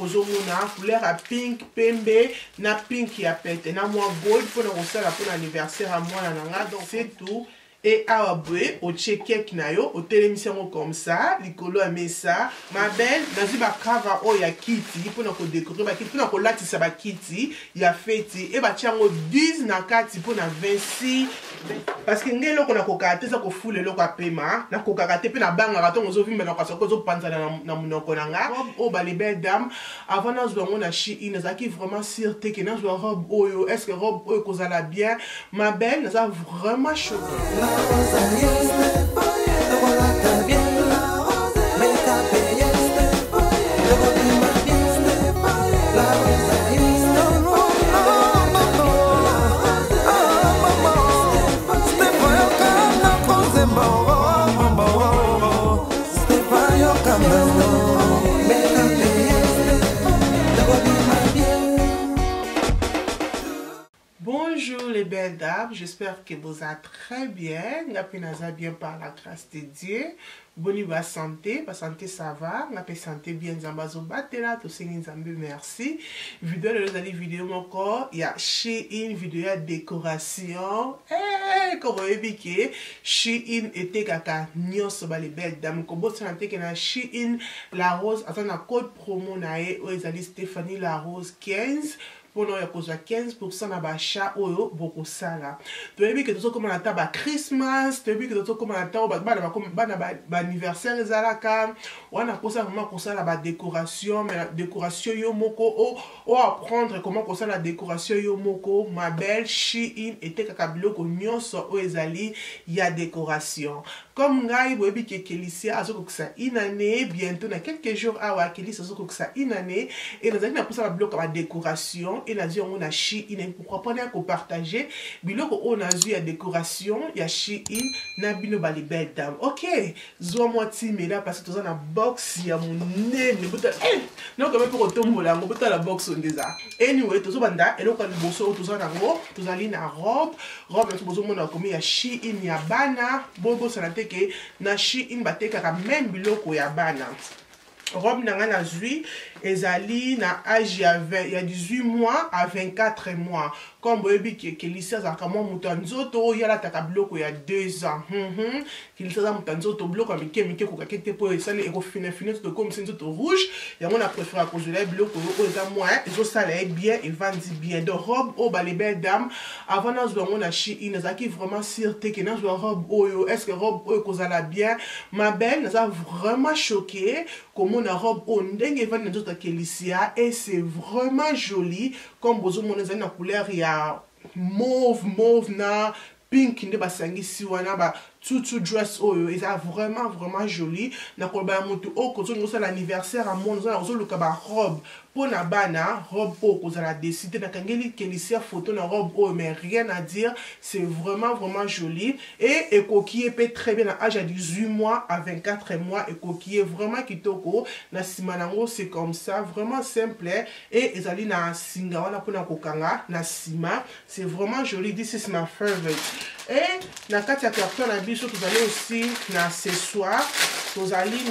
bozomona couleur ya pink pembe na pink ya pete na mwa gold mpona kosala mpona anniversaire ya mwana na nga. Donc c'est tout. E awa boye otie keke na yo, otelemisi yango comme ça likolo ya mesa. Ma belle, nazwi bakava oyo ya kiti mpona kodekore bakiti, mpona kolatisa bakiti ya feti. E batie yango 10 na kati mpona 26, parce que ngai eloko nakokaka te eza kofula eloko ya pema, nakokaka te mpe nabangaka ntongo ozovimba na kwasa ozopanzana na monoko na nga. Robe oyo, bale belle dame, avant nazwa yango na Shein, nazalaki vraiment sûre te ke nazwa robe oyo. Est ce que robe oyo ekozala bien? Ma belle, naza vraiment choquée. Bonjour les belles dames, j'espère que vous allez très bien. Nga pe naza bien par la grâce de Dieu. Boni ba santé, ba santé ça va. Nga pe santé bien, Nzambe azobatela, tosengi Nzambe merci. Vidéo lelo ezali vidéo moko ya Shein, vidéo ya décoration. Eh, comme oyebi ke Shein etekaka nyonso ba les belles dames. Kobosana te ke na Shein La Rose aza na code promo na ye oyo ezali Stéphanie La Rose 15 mpona oyo kozwa 15% na baachat oyo bokosala. Toyebi ke tozokóma na ta bachristmas, toyebi ke tozokóma na ntango bana baanniversaire ezalaka wana, kosala vraiment kosala badécoration, mais décoration yo moko, o apprendre comment kosala décoration yo moko. Ma belle, Shein etekaka biloko nyonso oyo ezali ya décoration. Comme ngai boyebi ke Kelisia azokokisa une année bientôt, na quelques jours awa Kelisia azokokisa une année, e nazalaki na mposa babiloko ya badécoration e nazwi yango na Shein. Pourquoi pas naya kopartage biloko oyo nazwi ya décoration ya Shein na bino bale belle dame? Ok, zwa mwa timela parce que toza na box ya monene. Botala, nokame mpe kotombola yango, botala box oyo nde eza. Anyway, tozobanda eloko ya liboso oyo toza nango, tozali na robe. Robe na biso bozomona komi ya Shein ya bana. Bobosana te ke na Shein batekaka même biloko ya bana. Robe na ngai nazwi ezali na age ya 20, ya 18 mois à 24 mois. Comme boyebi ke Kelisi azalaka mwa moto ya nzoto oyo alataka biloko ya 2 ans. Kelisi aza moto ya nzoto, biloko ya mike mike ekokaki te mpo esali ekofinafina nzoto, ekomisi nzoto rouge. Yango na préféra kozwela ye biloko oyo eza mwa ezosala ye bien, evandi bien. Donc robe oyo, bale belle dame, avant nazwa yango na Shein, nazalaki vraiment sûre te ke nazwa robe oyo. Est ce que robe oyo ekozala bien? Ma belle, naza vraiment choquée komona robe oyo ndenge evandi na nzoto ya Kelisia, et c'est vraiment joli. Comme bozomona, ezali na couleur ya mauve, mauve na pink nde basangisi wana. Ba tutu dress oyo eza vraiment vraiment joli. Na koloba ya motu oyo kozolinga osala anniversaire ya mwana, ozoluka barobe mpo na bana, robe oyo kozala déçue te. Nakangeli Kelisia photo na robe oyo, mais rien à dire, c'est vraiment vraiment joli et ekoki ye mpe très bien na âge ya 18 mois à 24 mois. Ekoki ye vraiment kitoko. Na nsima nango c'est comme ça, vraiment simple, et ezali na singa wana mpona kokanga na nsima. C'est vraiment joli, this is my favorite. Et na kati ya carton na biso tozali aussi na accessoire, tozali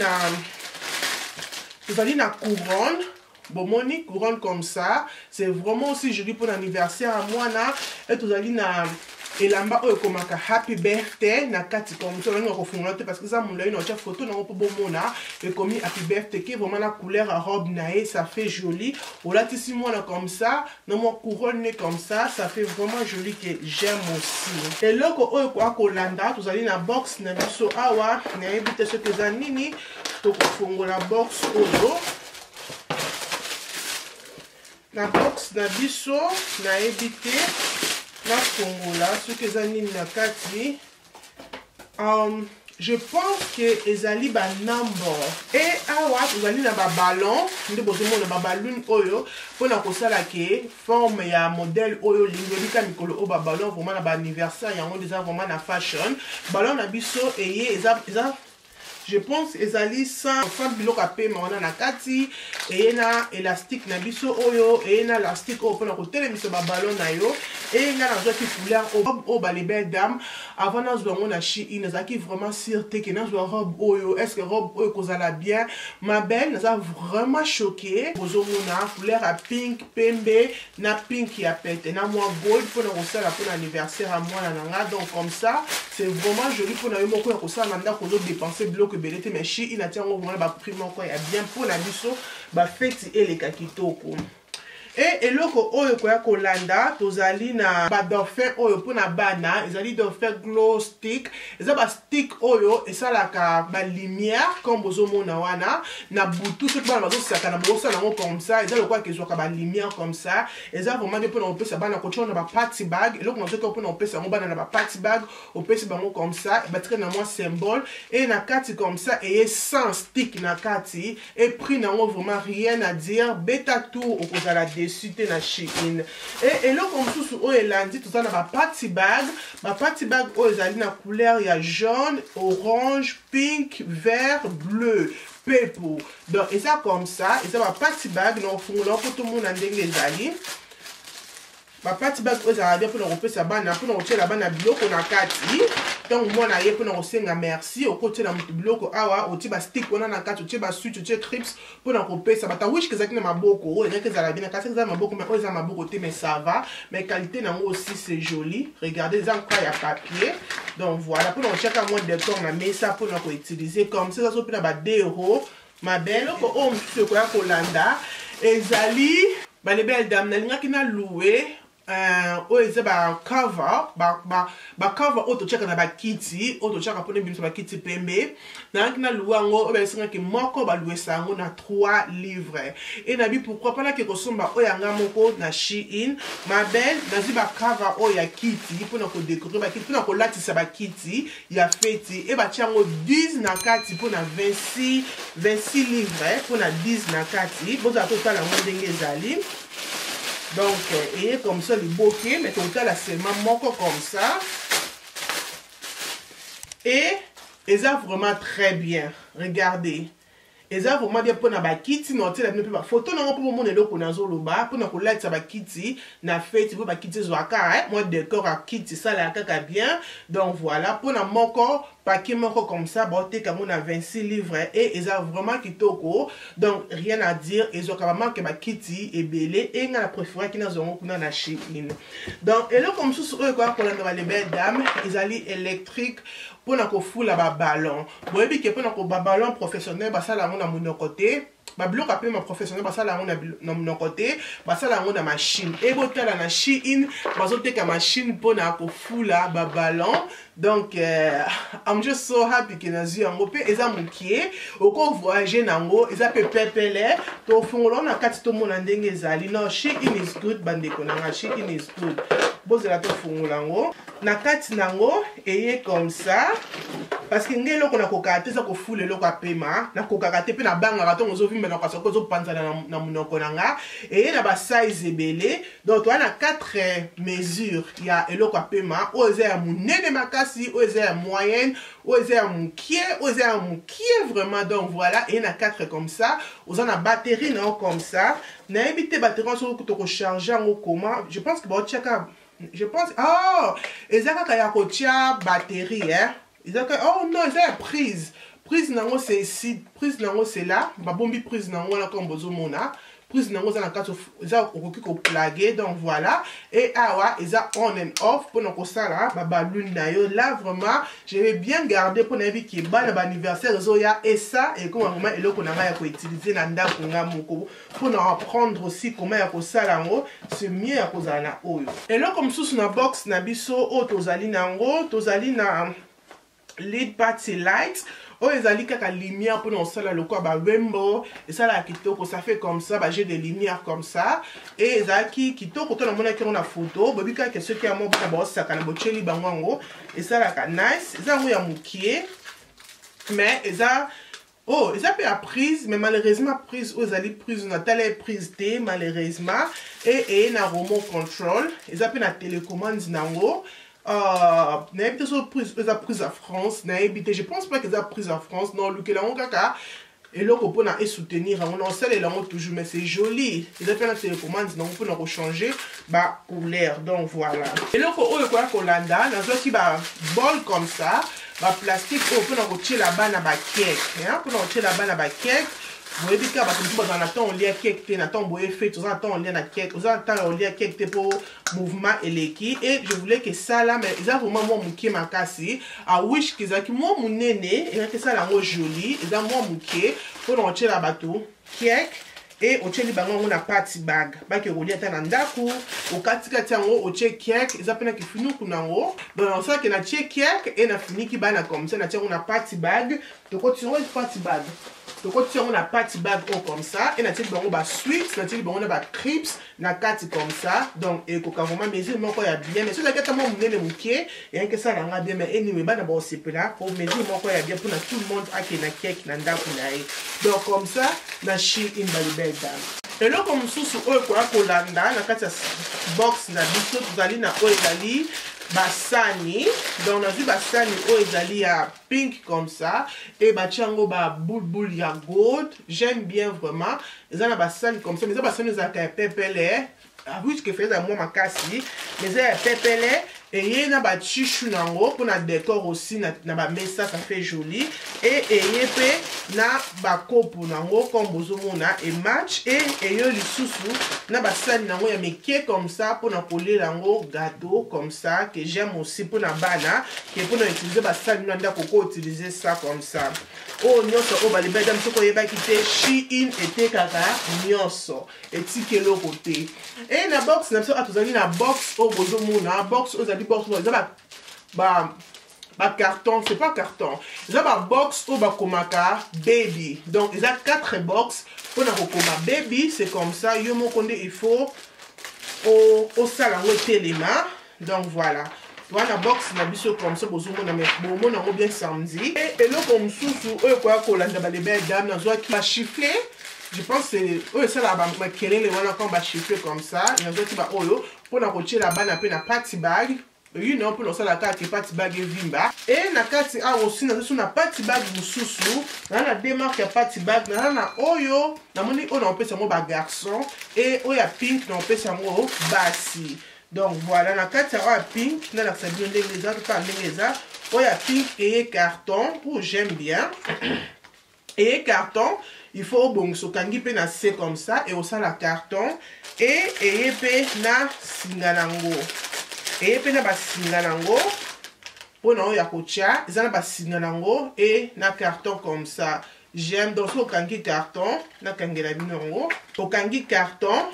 na couronne. Bomoni couronne comme ça, c'est vraiment aussi joli pour l'anniversaire ya mwana. E tozali na elamba oyo ekomaka happy birthday na kati comme ça. Olinga kofungola te parce que eza molai, na otya photo nango mpo bomona ekomi happy birthday ke vraiment na couleur ya robe na ye, ça fait joli. Olatisi mwana comme ça na mwa couronne ne comme ça, ça fait vraiment joli, que j'aime aussi. Eloko oyo koya kolanda, tozali na box na biso awa, nayebi te soki eza nini. Tokofongola box oyo. Na box na biso, nayebi te, nafongola soki eza nini na kati. Je pense que ezali banumber. E awa tozali na baballon nde bozomona, baballoon oyo mpona kosala ke forme ya modèle oyo olingi. Oyebika mikolo oyo baballon vraiment na baanniversaire, yango nde eza vraiment na fashion. Ballon na biso eye eza, je pense ezali sans biloko ya pema wana na kati. Eye na élastique na biso oyo, eye na élastique oyo mpona kotelemisa baballon na yo. E nga nazwaki couleur oyo, oyo ba les belles dames. Avant nazwa yango na Shein, nazalaki vraiment sûre te ke nazwa robe oyo. Est ce que robe oyo ekozala bien? Ma belle, naza vraiment choquée. Bozomona couleur ya pink pembe na pink ya pete na mwa gold mpona kosala mpona anniversaire ya mwana na nga. Donc comme ça, c'est vraiment joli mpona yo moko ya kosala na ndako, ozodepense biloko ebele te. Mais Shein atia yango vraiment na baprix moko ya bien mpona biso bafeti eleka kitoko. E eloko oyo koya kolanda, tozali na badauphin oyo mpona bana. Ezali dauphin glow stick, eza bastick oyo esalaka balumière comme bozomona wana. Na butu, soki bana bazosakana, bozosala yango comme ça, eza lokola kezwaka balumière comme ça. Eza vraiment bien mpona kopesa bana, kotia na baparty bag. Eloko nazoki mpona kopesa yango bana na baparty bag, opesi bango comme ça, batika na mwa symbole e na kati comme ça. Eye sans stick na kati e prix nango vraiment rien à dire. Beta tour, okozala déçu te na Shein. E eloko mosusu oyo elandi, toza na baparty bag. Baparty bag oyo ezali na couleur ya jaune, orange, pink, vert, bleu, pepo. Donc eza comme ça, eza baparty bag na kofungola mpo tomona ndenge ezali. Baparty bag oyo ezalaka bien mpona kopesa bana, mpona kotiela bana biloko na kati. Ntango mwana ye mpona kosenga merci, okotiela moto biloko awa, otie bastick wana na kati, otie baswitch, otie crips mpona kopesa bato. Wish ezalaki na maboko, oyo ezalaki ezala bien na kati, eza na maboko, mais oyo eza na maboko te. Mais ça va, mais qualité nango aussi, c'est joli. Regardez, eza encore ya papier. Donc voilà, mpona kotiaka mwa décor na mesa, mpona koutiliser comme ça. Eza so mpe na ba 2 €, ma belle. Eloko oyo mosusu ekoya kolanda ezali bale belle dame. Nalingaki na louer oyo eza bacover, bacover oyo totiaka na bakiti, oyo totiaka mpona ebimisa bakiti pembe. Nayaki na louer yango, oyo bayesengaki moko, balouesa yango na 3 livres. E nabi pourquoi mpo nake kosomba oyo yanga moko na Shein. Ma belle, nazwi bacover oyo ya kiti mpona kodécorer bakiti, mpona kolatisa bakiti ya feti. E batia yango 10 na kati mpona 26 livres, mpona 10 na kati. Bozala totala yango ndenge ezali. Donc eye comme ça liboke, mais totala seulement moko comme ça. Et eza vraiment très bien. Regardez, eza vraiment bien mpona bakiti. Na otiela bino mpe bafoto nango mpo bomona eloko nazoloba, mpona kolatisa bakiti na feti, mpo bakiti ezwaka mwa décor ya kiti, esalaka kaka bien. Donc voilà, mpona moko paquet moko comme ça, baoteka yango na 26 livres et eza vraiment kitoko. Donc rien à dire, ezwaka bamarque bakiti ebele. E nga na préféraki nazwa yango kuna na Shein. Donc eloko mosusu oyo ekoya kolanda, bale belle dame, ezali électrique mpona kofula baballon. Boyebi ke mpona baballon professionnel, basala yango na monoko te. Babiloko apema professionnel, basala yango na monoko te, basala yango na machine. E botala, na Shein bazoteka machine mpona kofula baballon. Donc I'm just so happy ke nazwi yango mpe eza mokie, okovoyage nango, eza mpe pepele. Tofungola na kati, tomona ndenge ezali. Non, Shein is good, bandeko nanga, Shein is good. Bozela tofungola yango. Na kati nango eye comme ça, parce que ngai eloko nakokaka te eza kofula eloko apema. Nakokaka te mpe nabangaka ntongo ozovimba na kwasa, ozopanzana na monoko na nga. Eye na basize ebele. Donc toza na 4 mesure ya eloko apema. Oyo eza ya monene makasi, oyo eza ya moyenne, oyo eza ya mokie, oyo eza ya mokie vraiment. Donc voilà, eye na 4 comme ça. Oza na batterie na yo comme ça. Nayebi te batterie wana soki tokocharge yango comment. Je pense que baotiaka, je pense, oh, eza kaka ya kotia batterie, eh? Eza kaka, oh non, eza ya prise. Prise nango c'est ici, prise nango c'est là. Babombi prise nango wana comme bozomona. Prise nango eza na kati, eza okoki koplug. Donc voilà, et awa eza on and off mpona kosala baballoon na yo. Là vraiment, je vais bien garder mpona yebi ke bana baanniversaire ezoya. Esa ekoma vraiment eloko na ngai ya koutiliser na ndako nga moko, mpona apprendre aussi comment ya kosala yango. C'est mieux ya kozala na oyo. Eloko mosusu na box na biso oyo tozali na yango, tozali na LED party light. Oyo ezali kaka lumière mpona kosala lokola barainbow, esalaka kitoko. Ça fait comme ça, bajeu de lumière comme ça. E ezalaki kitoko to namonaki yango na photo. Boyebi kaka soki ya moko bana baosaka na botieli bango yango, esalaka nice. Eza yango ya mokie, mais eza, oh, eza mpe ya prise. Mais malheureusement prise oyo ezali prise na tala ye prise te, malheureusement. E eye na remote control, eza mpe na télécommande nango. Nayebi te so prise eza prise ya France, nayebi te. Je pense pas que eza prise ya France. Non, olukela yango kaka. Eloko mpona esoutenir yango, na osalela yango toujours, mais c'est joli. Eza mpe na télécommande nango mpona kochanger bacouleur. Donc voilà, eloko oyo ekoya kolanda, nazwaki babol comme ça, baplastique oyo mpona kotiela bana bakeke, mpona kotiela bana bakeke. Boyebi kaka, bato mosusu bazala na ntango olia keke te. Na ntango boye fête, oza na ntango olia na keke, oza na ntango olia keke te mpo mouvement eleki. Et je voulais que sala, mais eza vraiment mwa moke makasi. I wish que ezalaki mwa monene, ezalaki esala yango joli. Eza mwa moke mpona kotiela bato keke e otieli bango yango na party bag, bake kolia ata na ndako. Okatikati yango, otie keke, eza mpe na kifinuku nango. Donc osalaki natie keke e nafiniki bana comme ça, natie yango na party bag. Tokoti yango party bag, tokoti yango na party bag oyo comme ça e natieli bango basweet, natieli bango na bacrips na kati comme ça. Donc ekoka vraiment mesure moko ya bien, mais soki ezalaki ata mwa monene moke, eyaki esala yanga bien. Mais anyway, bana baosepela po mesure moko ya bien mpona tout le monde akende na keke na ndako na ye. Donc comme ça na Shein, balibelle dame. Eloko mosusu oyo ekoya kolanda na kati ya box na biso, tozali na oyo ezali basani. Donc nazwi basani oyo ezali ya pink comme ça e batia yango baboule ya gold. J'aime bien vraiment. Eza na basani comme ça, mais eza basani ezalaka ya pepele puisque fe ezala mwa makasi, mais eza ya pepele. Eye na batissu nango mpona décor aussi na bamesa, ça fait joli. E eye mpe na bakopo nango comme bozomona, e match. E eyo lisusu na basani nango ya mike comme ça mpona kolela yango gâteau comme ça, que j'aime aussi mpona bana, ke mpona utiliser basani na ndako, ko utiliser ça comme ça. Oyo nyonso oyo, balibeda, soki oyebaki te, Shein etekaka nyonso, etiki eloko te. E na box na biso, tozali na box oyo bozomona. Box oyo ezali box oyo eza ba bacarton, c'est pas carton, eza babox oyo bakomaka baby. Donc eza 4 box mpona kokoma baby. C'est comme ça, yo moko nde il faut osala yango etelema. Donc voilà, wana box na biso comme ça bozomona, mais bomona yango bien samedi. E eloko mosusu oyo ekoya kolanda, balebele dame, nazwaki basifflet. Je pense oyo esalaka makelele wana comme basifflet comme ça. Nazwaki baoyo mpona kotiela bana mpe na party bag, mpona osala kaka party bag evimba. E na kati awa aussi nazoso na party bag mosusu. Naza na deux marques ya party bag. Naza na oyo, namoni oyo naopesa yango bagarçon, e oyo ya pink naopesa yango basi. Donc voilà, na kati ya oyo ya pink, nalakisa bino ndenge eza, totala ndenge eza. Oyo ya pink eye carton pour, j'aime bien, eye carton. Il faut obongisa, okangi mpe na se comme ça e osala carton. E eye mpe na singa nango, eye mpe na basinga nango mpona oyo ya kotia. Eza na basinga nango e na carton comme ça, j'aime. Donc soki okangi carton, nakangela bino yango, okangi carton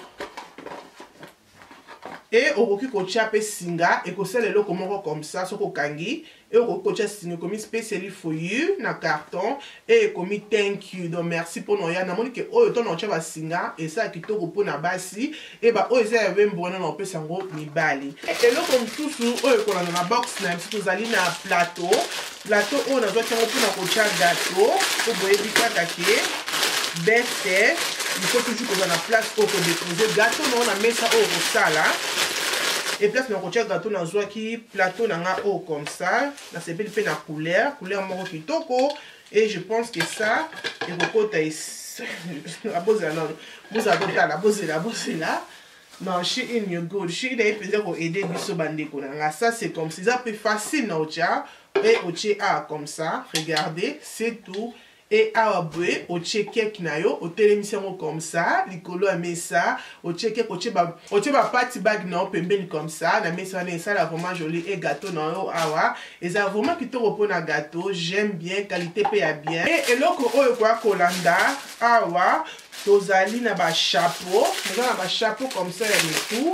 e okoki kotia mpe singa, ekosala eloko moko comme ça. Soki okangi e okoki kotia singa, ekomi specially for you na carton e ekomi thank you, donc merci mpona oya. Namoni ke oyo ntango otia basinga esala kitoko mpona basi. E baoyo eza ya wembo wana, na opesa yango mibali. Eloko mosusu oyo ekolanda na box na biso, tozali na plateau. Plateau oyo nazwaki yango mpona kotia gâteau, po boyebi kaka ke beste, il faut toujours kozala na place oyo kodépose gâteau nango na mesa oyo kosala e place na kotia gâteau. Nazwaki plateau na nga oyo comme ça. Nasepeli mpe na couleur, couleur moko kitoko. Et je pense que ça ekokota. Bozela nano, bozela, totala, bozela, bozela. Non, Shein, you good. Shein aye mpenza koaider biso, bandeko na nga. Ça, c'est comme ça, eza mpe facile na otia e otie awa comme ça. Regardez, c'est tout. E awa boye otie keke na yo, otelemisi yango comme ça likolo ya mesa, otie keke, otie baparty bag na yo pembeni comme ça na mesa wana, esala vraiment joli. E gâteau na yo awa eza vraiment kitoko mpona gâteau. J'aime bien, qualité mpe ya bien. E eloko oyo koya kolanda awa, tozali na bachapeau. Toza na bachapeau comme ça ya mitu.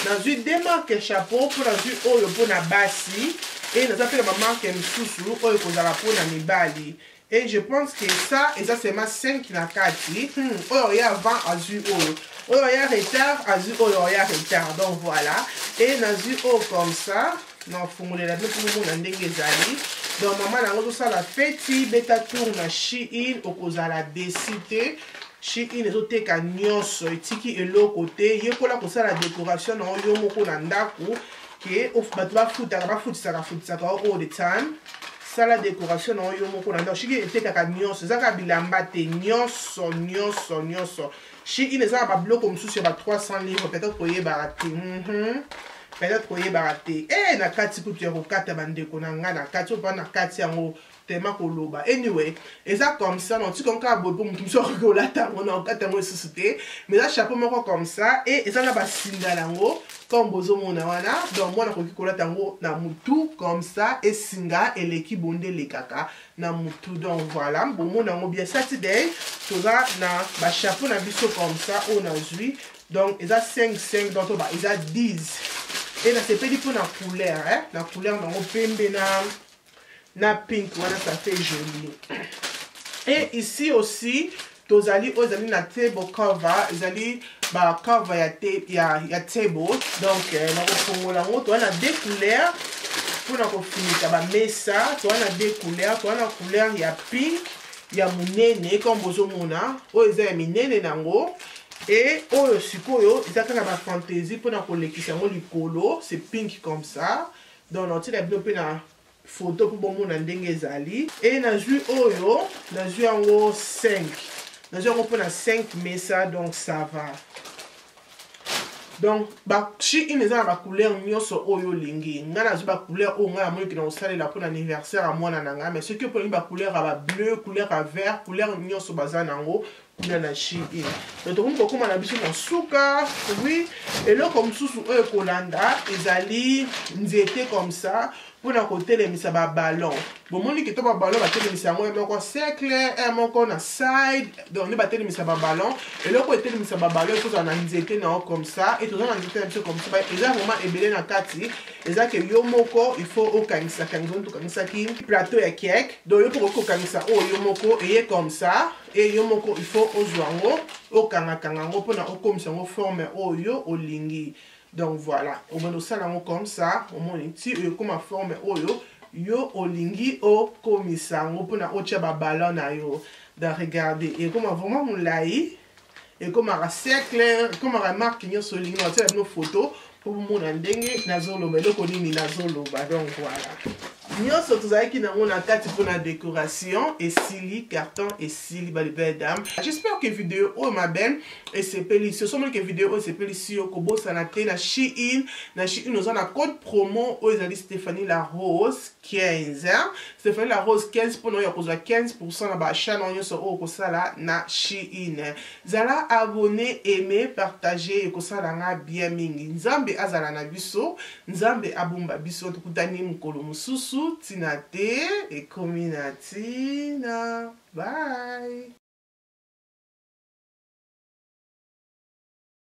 Nazwi deux marques chapeau, mpo nazwi oyo mpona basi e naza mpe na bamarque mosusu oyo ekozala mpona mibali. Et je pense que ça eza seulement 5 na kati. Oyo ya avant azwi oyo, oyo ya retard azwi oyo ya retard. Donc voilà, e nazwi oyo comme ça, nafungolela bino mpo momona ndenge ezali. Donc mama nango ozosala feti, beta tour na Shein, okozala déçu te. Shein ezoteka nyonso, etiki eloko te. Yekola kosala décoration na yo moko na ndako, ke bato bafutaka, bafutisaka, futisaka all the time. Sala décoration na yo moko na ndako. Shein etekaka nyonso, eza kaka bilamba te, nyonso nyonso nyonso. Shein eza na babiloko mosusu ya ba 300 livres, peut-être oyebaka te. Peut-être oyebaka te. E na kati kutu ya kokata, bandeko na ngai, na kati oyo mpa na kati yango tema koloba. Anyway, eza comme ça. Na otika kaka boye mpo motu mosusu akoki kolata yango na okata yango lisusu te, mais eza chapeau moko comme ça e eza na basinga yango comme bozomona wana. Donc mwana akoki kolata yango na mutu comme ça, esinga eleki bonde elekaka na mutu. Donc voilà, bomona yango bien. Saturday toza na bachapeau na biso comme ça oyo nazwi. Donc eza 5 5, donc toba eza 10. E nasepeli mpo na couleur, eh? Na couleur nango pembe na pink wana, ça fait joli. Et ici aussi tozali oyo ezali na table cover, ezali bacover ya table. Donc nakofongola yango. Toza na deux couleurs mpona kofinika bamesa. Toza na deux couleurs, toza na couleur ya pink ya monene comme bozomona, oyo eza ya minene nango. E oyo sikoyo eza kaka bafantaisie mpona kolekisa yango likolo, c'est pink comme ça. Donc naotiela bino mpe na photo mpo bomona ndenge ezali. E nazwi oyo, nazwi yango 5, nazwi yango mpona 5 mesa. Donc ça va. Donc Shein eza na bacouleur nyonso oyo olingi. Ngai nazwi bacouleur oyo ngai namoniki na kosalela mpona anniversaire ya mwana na ngai, mais soki opolingi bacouleur ya bableu, couleur ya vert, couleur nyonso baza nango kuna na Shein. Donc tokomi kokóma na biso na suka. Oui, eloko mosusu oyo ekolanda ezali nzete comme ça mpona kotelemisa baballon. Bomoni ke to baballon batelemisa yango ya moko cercle, ya moko na side. Donc nde batelemisa baballon. Eloko etelemisa baballon ekozala na nzete na yo comme ça. E toza na nzete na biso comme ça, eza vraiment ebele na kati. Eza ke yo moko il faut okangisa kangisa. Tokangisaki plateau ya cake, donc yo mpo okoki kokangisa oyo yo moko eye comme ça. E yo moko il faut ozwa yango, okangakanga yango mpona okomisa yango forme oyo olingi. Donc voilà, obanda osala yango comme ça, omoni ti ekóma forme oyo yo olingi okomisa yango mpona otia baballon na yo. Donc regardez, ekóma vraiment molai, ekomaka cercle, ekomaka marque nyonso olingi. Na otiela bino photo mpo bomona ndenge nazoloba, eloko nini nazoloba. Donc voilà, nyonso tozalaki nango na kati mpona décoration esili, carton esili. Balibelle dame, j'espère que vidéo oyo mabe esepelisi yo. Somoni ke vidéo oyo esepelisi yo, kobosana te, na Shein, na Shein oza na code promo oyo ezali Stéphanie La Rose 15, Stéphanie La Rose 15, mpona oyo ya kozwa 15 na baachat na nyonso oyo okosala na Shein. Zala abonné, aime, partage, ekosala nga bien mingi. Nzambe azala na biso, Nzambe abomba biso. Tokutani mokolo mosusu. Ntina te ekomi na ntina. Bye.